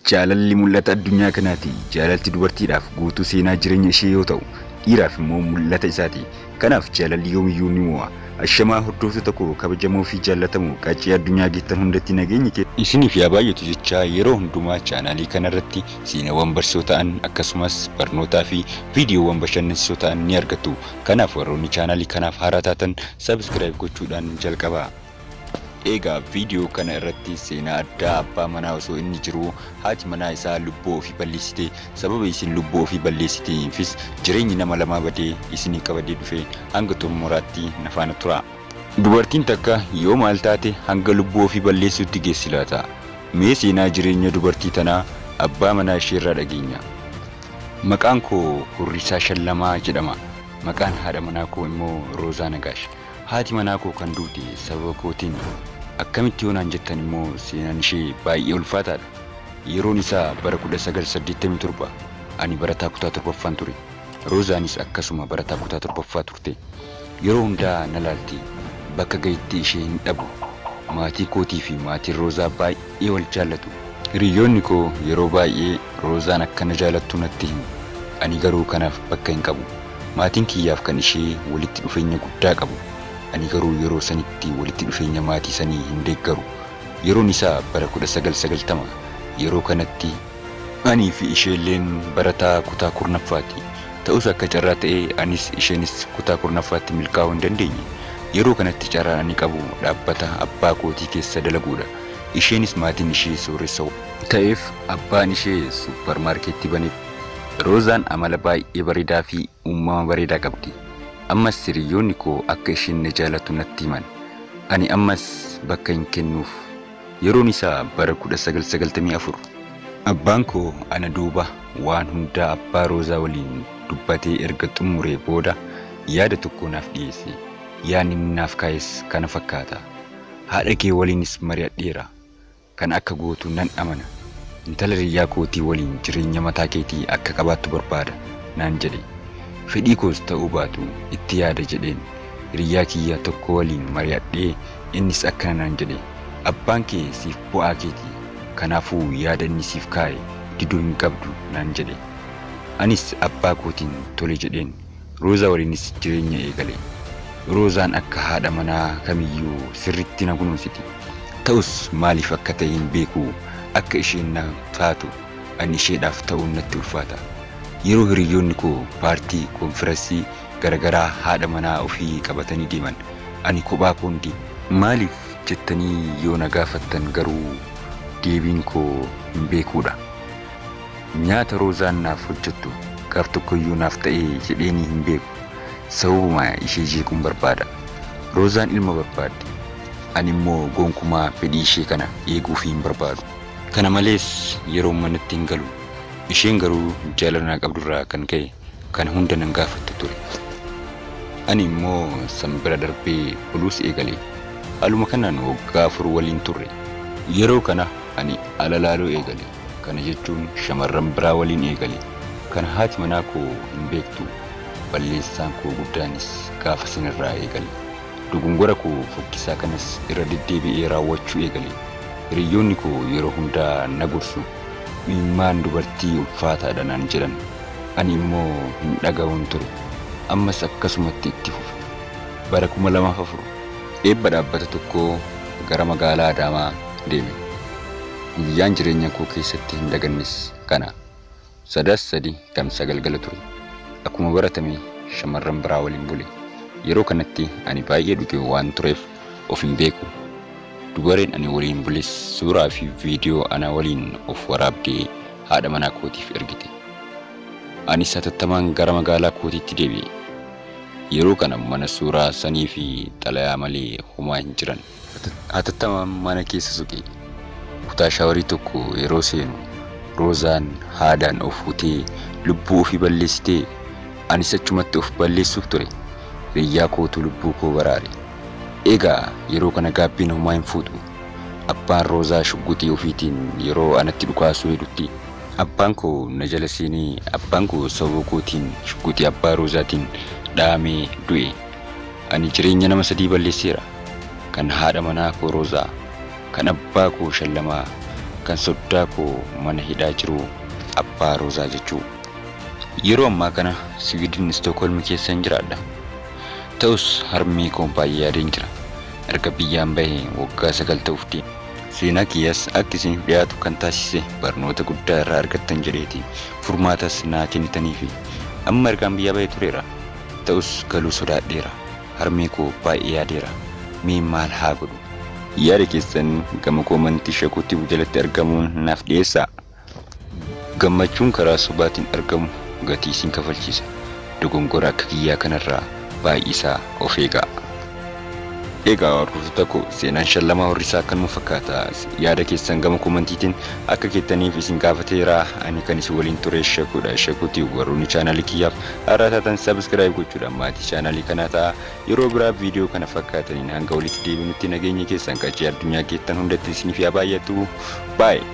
Jaalalli mul'ata addunyaa kanaati. Jaalalti dubartiidhaaf guutuu seenaa jireenya ishee yoo ta'u, dhiiraaf immoo mul'ata isaati. Kanaaf jaalalli yoomiyyuu ni mo'a. Ashamaa hordoftoota koo kabajamoo fi jaallatamoo qaccee addunyaa geettan hundatti nageenyi kee isiniif yaa baay'atu jechaa yeroo hundumaa chaanaalii kanarratti seenaawwan barsiisoo ta'an akkasumas barnootaa fi viidiyoowwan bashannansiisoo ta'an ni argattu. Kanaaf warroonni chaanaalii kanaaf haaraa taatan subscribe gochuudhaan jalqabaa. Egaa viidiyoo kana irratti seenaa addaa abbaa manaa osoo inni jiruu haati manaa isaa lubbuu ofii balleessite sababa isin lubbuu ofii balleessiteefis jireenyi nama lamaa badee isinii qabadee dhufe hanga xumuraatti na faana tura. Dubartiin takka yoo maal taate hanga lubbuu ofii balleessuutti geessi laata? Mee seenaa jireenya dubartii tanaa abbaa manaa isheerraa dhageenya. Maqaan koo Hurrisaa Shallamaa jedhama. Maqaan haadha manaa koo immoo Roozaa Nagaash. Haati manaa koo kan duute sababa kootiin akkamitti yoo naan jettan immoo seenaan ishee baay'ee ulfaataadha. Yeroon isaa bara 1987 ani barataa kutaa torbaffaan ture. Roozaanis akkasuma barataa kutaa torbaffaa turte. Yeroo hundaa na laalti. Bakka gahitti ishee hin dhabu. Maatii kootii fi maatiin Roozaa baay'ee wal jaallatu. Hiriyoonni koo yeroo baay'ee Roozaan akka na jaalattu natti himu. Ani garuu kanaaf bakka hin qabu. Maatiin kiyyaaf kan ishee walitti dhufeenya guddaa qabu. Ani garuu yeroo sanitti walitti dhufeenya maatii sanii hin deeggaru. Yeroon isaa bara 1990 yeroo kanatti anii fi isheelleen barataa kutaa kurnaffaati. Ta'us akka carraa ta'ee anis isheenis kutaa kurnaffaatti milkaa'uu hin dandeenye. Yeroo kanatti carraan ani qabu dhaabbata abbaa kootii keessa dalaguudha. Isheenis maatiin ishee sooressa ta'eef abbaan ishee suupparmaarkeetti baneef. Roozaan amala baay'ee bareedaa fi uumama bareedaa qabdi. Ammas hiriyoonni koo akka isheen na jaalatu natti himan. Ani ammas bakka hin kennuuf. Yeroon isaa bara 1994. Abbaan koo ana duuba waan hundaa abbaa Roozaa waliin dubbatee erga xumuree booda yaada tokko naaf dhiyeesse. Yaadni inni naaf kaa'es kana fakkaata. Haadha kee waliinis mari'adheera. Kan akka gootu nan amana. Intala hiriyaa kootii waliin jireenya mataa keetii akka qabaattu barbaada naan jedhe. Fedhii koos ta'uu baatu itti yaada jedheen. Hiriyaa kiyya tokko waliin mari'adhee innis akkana naan jedhe. Abbaan kee siif bu'aa keeti. Kanaafuu yaada inni siif kaa'e diduu hin qabdu naan jedhe. Anis abbaa kootiin tole jedheen. Roozaa waliinis jireenya eegale. Roozaan akka haadha manaa kamiyyuu sirriitti na kunuunsiti. Ta'us maaliif akka ta'e hin beeku akka isheen na taatu ani isheedhaaf ta'uun natti ulfaata. Yeroo hiriyoonni koo paartii konfiraansii garaagaraa haadha manaa ofii qabatanii deeman ani kophaa koon deema. Maaliif jettanii yoo na gaafattan garuu deebiin koo hin beekuudha. Nyaata Roozaan naaf hojjettu gaaf tokkoyyuu naaf ta'ee jedheenii hin beeku. Sababuma ishee jeequun barbaada. Roozaan ilma barbaaddi. Ani immoo gonkumaa fedhii ishee kana eeguuf hin barbaadu. Kana malees yeroo manatti hin galu. Isheen garuu jaalala naa qabdurraa kan ka'e kana hunda nan gaafattu ture. Ani immoo san bira darbee buluus eegale. Haaluma kanaan waggaa afur waliin turre. Yeroo kana ani ala laaluu eegale. Kana jechuun shamarran biraa waliin eegale. Kana haati manaa koo hin beektu. Balleessaan koo guddaanis gaafa sanirraa eegale. Dogongora koo fokkisaa kanas irra deddeebi'ee raawwachuu eegale. Hiriyoonni koo yeroo hundaa na gorsu. Ilmaan dubartii ulfaataadha naan jedhan. Ani immoo hin dhaga'uun ture. Ammas akkasumatti itti fufe. Bara 2004 eebba dhaabbata tokkoo gara magaalaa Adaamaa deeme. Guyyaan jireenya koo keessatti hin dagannes kana. 3 kamsa galgala ture. Akkuma baratame shamarran biraa waliin bule. Yeroo kanatti ani baay'ee dhuge waan tureef of hin beeku. Dubareen ani waliin bules suuraa fi viidiyoo ana waliin of waraabdee haadha manaa kootiif ergite. Anis hatattamaan gara magaalaa kootiitti deebi'e. Yeroo kana mana suuraa sanii fi xalayaa malee homaa hin jiran. Hatattamaan mana keessa suqe. Kutaa shaawarii tokko yeroo seenu Roozaan haadaan of hutee lubbuu ofii balleessitee anis achumatti of balleessuuf ture. Hiriyaa kootu lubbuu koo baraare. Egaa yeroo kana gaabbiin homaa hin fuutu. Abbaan Roozaa shugguxii ofiitiin yeroo anatti dhukaasuu heddutti abbaan koo na jala seenee abbaan koo sababa kootiin shugguxii abbaa Roozaatiin dhahamee du'e. Ani jireenya nama sadii balleesseera. Kan haadha manaa koo Roozaa, kan abbaa koo Shallamaa, Kan soddaa koo mana hidhaa jiru abbaa Roozaa jechuu. Yeroo ammaa kana Siwiidin Istookholm keessa hin jiraadha. Ta'us harmee koo baay'ee yaadeen jira. Erga biyyaan bahee waggaa 9 ta'uuf deema. Seenaa kiyyaas akka isiniif dhiyaatu kan taasise barnoota guddaa irraa argattan jedheeti. Furmaatas naa kennitaniifi. Amma ergaan biyyaa bahee tureera. Ta'us galuu sodaadheera. Harmee koo baay'ee yaadeera. Mee maal haa godhu? Yaada keessan gama koomantii Shakuutti jalatti argamuun naaf dhiyeessaa. Gammachuun karaa sobaatiin argamu gatii isin kafalchiisa. Dogongora akka kiyyaa kanarraa baay'isaa of eegaa. Egaa hordoftoota koo, seenaan Shallamaa Horrisaa akkanuma fakkaata. Yaada keessan gama koomantiitiin akka keettaniif isin gaafateera. Ani kan isin waliin ture Shakuudha. Shakuuti warroonni chaanaalii kiyyaaf haaraa taatan subscribe gochuudhaan maatii chaanaalii kanaa ta'a. Yeroo biraa viidiyoo kana fakkaataniin hanga walitti deebinutti nageenya keessan qaccee addunyaa keettan hundatti isiniif yaa baay'atu. Baay'ee.